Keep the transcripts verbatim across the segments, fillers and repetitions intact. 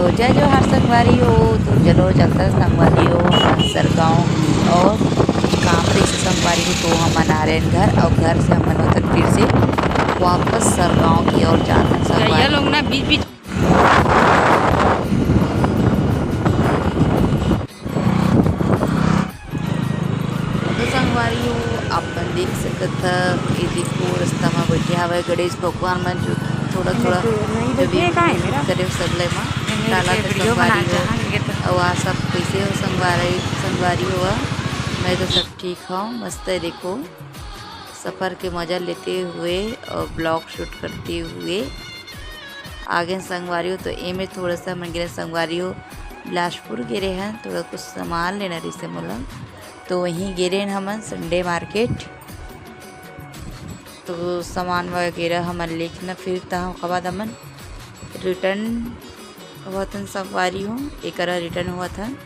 तो जय जोहार संगवारी हो। तो चलो चलथन संगवारी हो हमन सरगांव, और कुछ काम रहिस संगवारी हो, तो हमन आ रहे हैं घर, और घर से हमन होथन फिर से वापस सरगांव की ओर जाथन संगवारी। लोग ना बीच बीच तो संगवारी हो, आप मन देख सकत ह, ये देखो, रास्ता म बैठे हवय गणेश भगवान मन, जो थोड़ा थोड़ा नहीं, जो भी देखिए, कहाँ है मेरा? करे सब ले मा नहीं, नहीं, डाला देखिए, तो वीडियो संगवारी बनाते हो। हैं, ये तो अउ आ सब कैसे हो संगवारी, संगवारी हो? मैं तो सब ठीक हूँ, मस्त है। देखो, सफर के मजा लेते हुए और ब्लॉग शूट करते हुए आगे संगवारी हो। तो एमे थोड़ा सा मन गिरे संगवारी हो, बिलासपुर गे रेहन, थोड़ा कुछ सामान लेना रहिसे मोला, तो वहीं गे रेहन हमन संडे मार्केट। तो सामान वगैरह हमन लेके ना फिर तहाँ ओकर बाद हमन रिटर्न होवत हन संगवारी हो, एकरा रिटर्न होवत हन।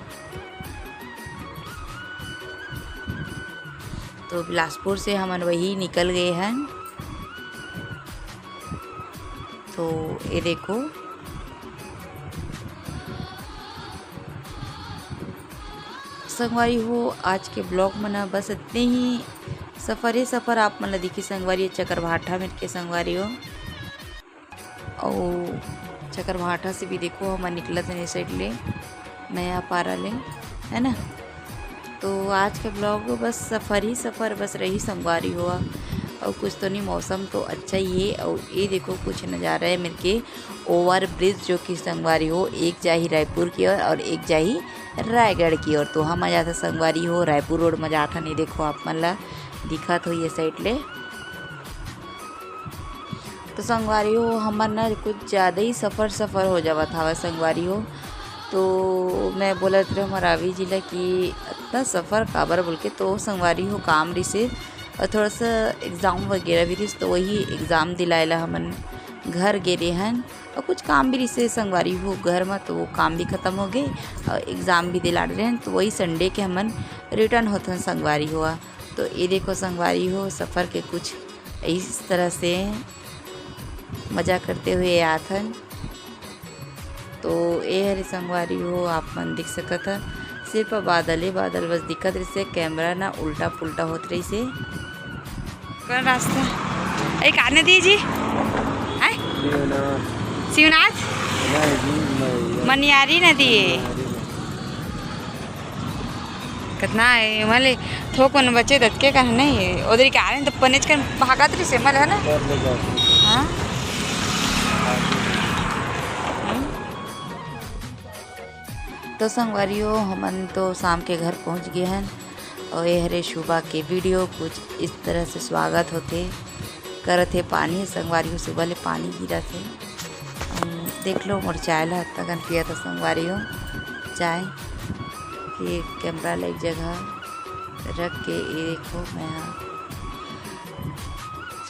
तो बिलासपुर से हमन वही निकल गए हन। तो ये देखो संगवारी हो, आज के ब्लॉग में ना बस इतने ही। सफर ही सफर आप मन ला दिखी संगवारी, चकरभाठा मेर के संगवारी हो। अउ चकरभाठा से भी देखो हमन निकलत हन ए साइड ले, नया पारा ले, है ना। तो आज के ब्लॉग बस सफर ही सफर बस रही संगवारी हो। अउ कुछ तो नहीं, मौसम तो अच्छा ही है। अउ ये देखो कुछ नज़ारा है मेर के ओवर ब्रिज, जो कि संगवारी हो एक जाही रायपुर की ओर और एक जाही रायगढ़ की ओर। तो हम आ जाते संगवारी हो रायपुर रोड में जाथन। ये देखो आप मन ला दिखत हो ये साइड ले। तो संगवारी हो हमर ना कुछ ज़्यादा ही सफर सफर हो जावत हवय संगवारी हो। तो मैं बोलत रहे हमार रावी जी ला कि इतना सफर काबर बोल के। तो संगवारी हो काम रिसे और थोड़ा सा एग्जाम वगैरह भी रिस, तो वही एग्जाम दिलाए ला हमन घर गे रेहन। और कुछ काम भी रिसे संगवारी हो घर में, तो वो काम भी खत्म हो गए और एग्जाम भी दिला रहे हैं। तो वही संडे के हमन रिटर्न होथन संगवारी हो। तो ये देखो संगवारी हो, सफर के कुछ इस तरह से मजा करते हुए आथन। तो ए हरे संगवारी हो, आप मन देख सकत ह, सिर्फ बादल ही बादल बस दिखत रहिसे। कैमरा ना उल्टा पुल्टा होत रहिसे। कौन रास्ता? ए, का नदी जी? हैं? शिवनाथ। शिवनाथ? नहीं जी, नहीं। मनियारी नदी है। मनियारी नदी। कतना है, मले थोक मन बचे दतके का नहीं, ओदरी के आने तो पनेच कन भागत रहिसे मले, है ना? कर ले जाओ। हाँ? हम्म। तो संगवारी हो, हमन तो शाम के घर पहुँच गए हन और ये हरे सुबह के वीडियो कुछ इस तरह से स्वागत होथे। करत हे पानी, संगवारी हो, सुबह ले पानी गिरत हे। अम, देख लो, मोर चाय ला अतकन पियत हे संगवारी हो। चाय के कैमरा ला एक जगह रख के, ये देखो, मैं हा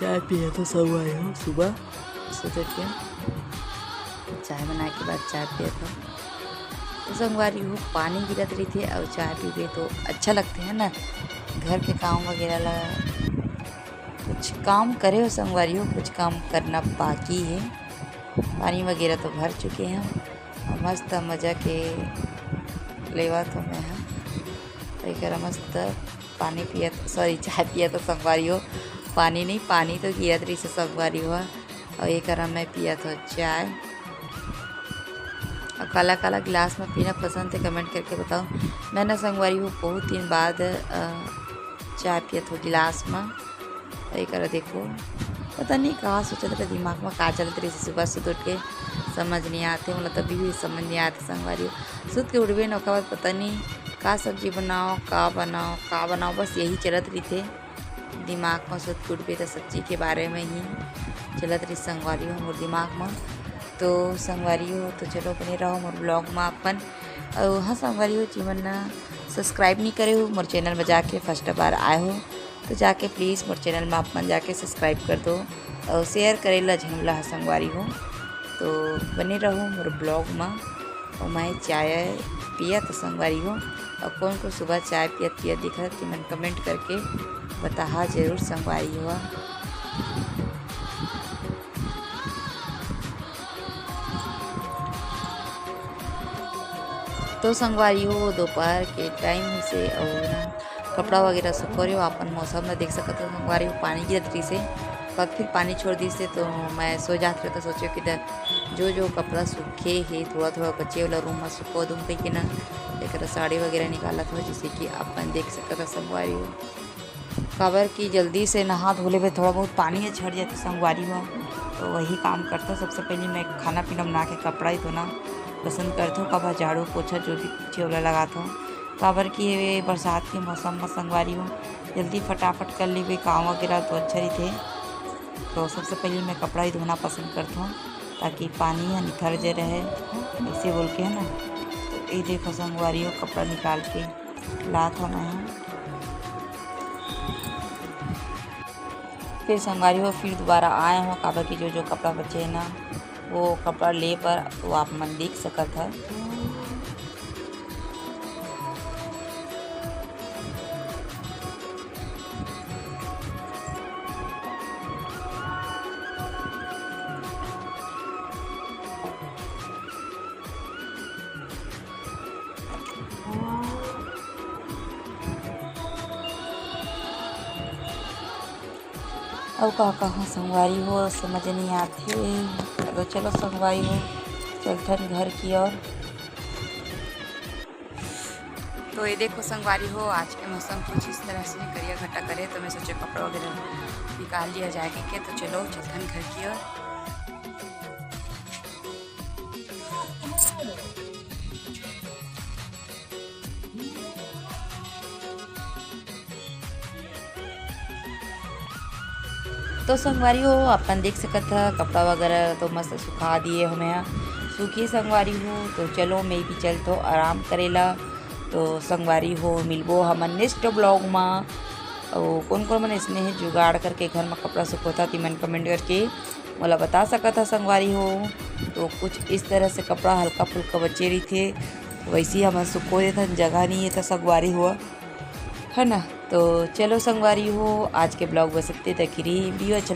चाय पियत हे संगवारी हो, सुबह सुत के चाय बनाए के बाद चाय पियत हे। तो संगवारी हो, पानी गिरत रहिथे अउ चाय पीबे तो अच्छा लगथे, है ना। घर के काम वगैरह ला कुछ काम करे हो संगवारी हो, कुछ काम करना बाकी है। पानी वगैरह तो भर चुके हैं, मस्त मजा के लेवत हो मैं हा। तो एकरा मस्त पानी पियत, सॉरी, चाय पियत हो संगवारी हो। पानी नहीं, पानी तो गिरत रहिसे संगवारी हो। अउ एकरा मैं पियत हो चाय। अउ काला काला गिलास में पीना पसंद है, कमेंट करके बताओ। मैं ना संगवारी हो बहुत दिन बाद, अ, चाय पियत हो गिलास में। अउ एकरा देखो, पता नहीं का सोचत रहे दिमाग में, का चलत रहिसे सुबह सुत उठ के, समझ नहीं आते, मतलब तभी भी समझ नहीं आते संगवारी हो। सुत के उठबे न, ओकर बाद पता नहीं का सब्जी बनाओ, का बनाओ, का बनाओ, बस यही चलत रहिथे। दिमाग म सुत के उठबे त सब्जी के बारे में ही चलत रहिस संगवारी हो मोर दिमाग म। तो संगवारी हो, तो चलो बने रहो मोर ब्लॉग म अपन। अउ हाँ संगवारी हो, जेमन ना सब्सक्राइब नहीं करे हो मोर चैनल में जाके फर्स्ट बार आए हो, तो जाके प्लीज मोर चैनल में आप मन जाके सब्सक्राइब कर दो और शेयर करे ला झन भुला संगवारी हो। तो बने रहो मोर ब्लॉग म। अउ मैं चाय पियत संगवारी हो, अउ कौन कौन सुबह चाय पियत पियत दिखत, तेमन कमेंट करके बताहा जरूर संगवारी हो। तो संगवारी हो, दोपहर के टाइम से और ना कपड़ा वगैरह सुखो रहे हो, अपन मौसम में देख सकत हो संगवारी हो, पानी गिरत रहिस हे, पर फिर पानी छोड़ दिस हे, तो मैं सो जात रहे, तो सोचे कि द-, जो जो कपड़ा सूखे हे, थोड़ा थोड़ा बचे वाला रूम में सुखो दूँ कहिके ना, एक साड़ी वगैरह निकालत हो, जैसे कि अपन देख सकत हो संगवारी हो। काबर कि जल्दी से नहा धो लेबे, थोड़ा बहुत पानी ह झड़ जाथे संगवारी हो, तो वही काम करथों। सबसे पहले मैं खाना पीना बना के कपड़ा ही धोना पसंद करथों, काबर झाड़ू पोछा जो भी पोछे वाला लगाथों, काबर कि ये बरसात के मौसम में संगवारी हो जल्दी फटाफट कर लेबे काम वगैरह तो अच्छा रहिथे। तो सबसे पहले मैं कपड़ा ही धोना पसंद करथों, ताकि पानी ह निथर जे रहे, ऐसे बोल के, है ना। तो ये देखो संगवारी हो, कपड़ा निकाल के लात हव मैं ह। फिर संगवारी हो, फिर दोबारा आए हव, काबर कि जो जो कपड़ा बचे हे ना, वो कपड़ा ले बर, वो आप मन देख सकत हव। अउ का कहूँ संगवारी हो, समझ नहीं आथे। तो चलो संगवारी हो, चलथन घर की ओर। तो ये देखो संगवारी हो, आज के मौसम कुछ इस तरह से करिया घटा करे, तो मैं सोचे कपड़ा वगैरह निकाल लिया जाए के, तो चलो चलथन घर की ओर। तो संगवारी हो, अपन देख सकत ह, कपड़ा वगैरह तो मस्त सुखा दिए हमें ह। सूखी संगवारी हो, तो चलो मैं भी चलथों आराम करेला। तो संगवारी हो, मिलबो हमन नेक्स्ट ब्लॉग मा। अउ कोन कोन मन इसने हे जुगाड़ करके घर मा कपड़ा सुखोथा, तिमन कमेंट करके मोला बता सकत ह संगवारी हो। तो कुछ इस तरह से कपड़ा हल्का फुल्का बचे रहिथे, वैसे ही हमन सुखो देथन, जगह नहीं हे त संगवारी हो, है ना। तो चलो संगवारी हो, आज के ब्लॉग बस इतने तक ही रही। वीडियो अच्छा